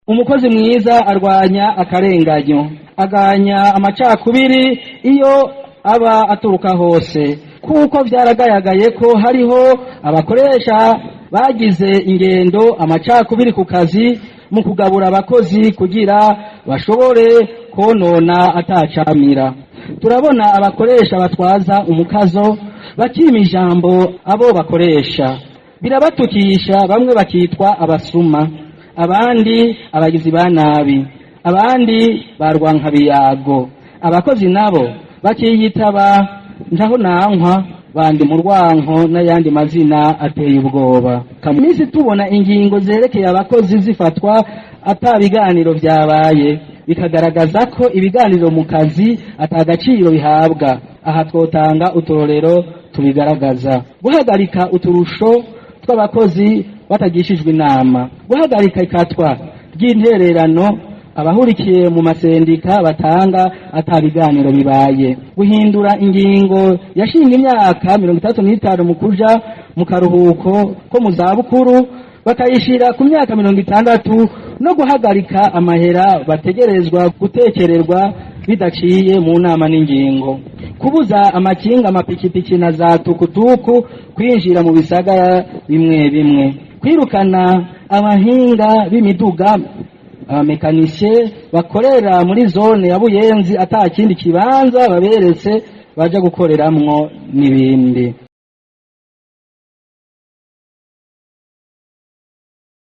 Umukozi mwiza arwanya akarenganyo, aganya amacakubiri iyo aba aturuka hose, kuko vyaragayagaye ko hariho abakoresha bagize ingendo amacakubiri ku kazi mu kugabura abakozi kugira bashobore konona atacamira. Turabona abakoresha batwaza umukazo, bakima ijambo abo bakoresha, birabatukisha, bamwe bakitwa abasuma, abandi abagizi ba nabi, abandi barwankabiyago. Abakozi nabo bakiyitaba ntaho nankwa bandi mu rwanko n'ayandi mazina ateye ubwoba. Iminsi tubona ingingo zerekeye abakozi zifatwa ata biganiro vyabaye, bikagaragaza ko ibiganiro mu kazi atagaciro bihabwa. Aha twotanga uturorero tubigaragaza: guhagarika uturusho tw'abakozi batagishijwe inama, guhagarika ikatwa ry'intererano abahurikiye mu masendika batanga ata biganiro bibaye, guhindura ingingo yashinga imyaka 35 mu kuja mu karuhuko ko mu zabukuru bakayishira ku myaka 60, no guhagarika amahera bategerezwa gutekererwa bidaciye mu nama n'ingingo, kubuza amakinga, amapikipiki na za tukutuku kwinjira mu bisagara bimwe bimwe, kwirukana abahinga b'imiduga, abamekanisye bakorera muri zone ya Buyenzi ata kindi kibanza baberetse baja gukoreramwo, n'ibindi.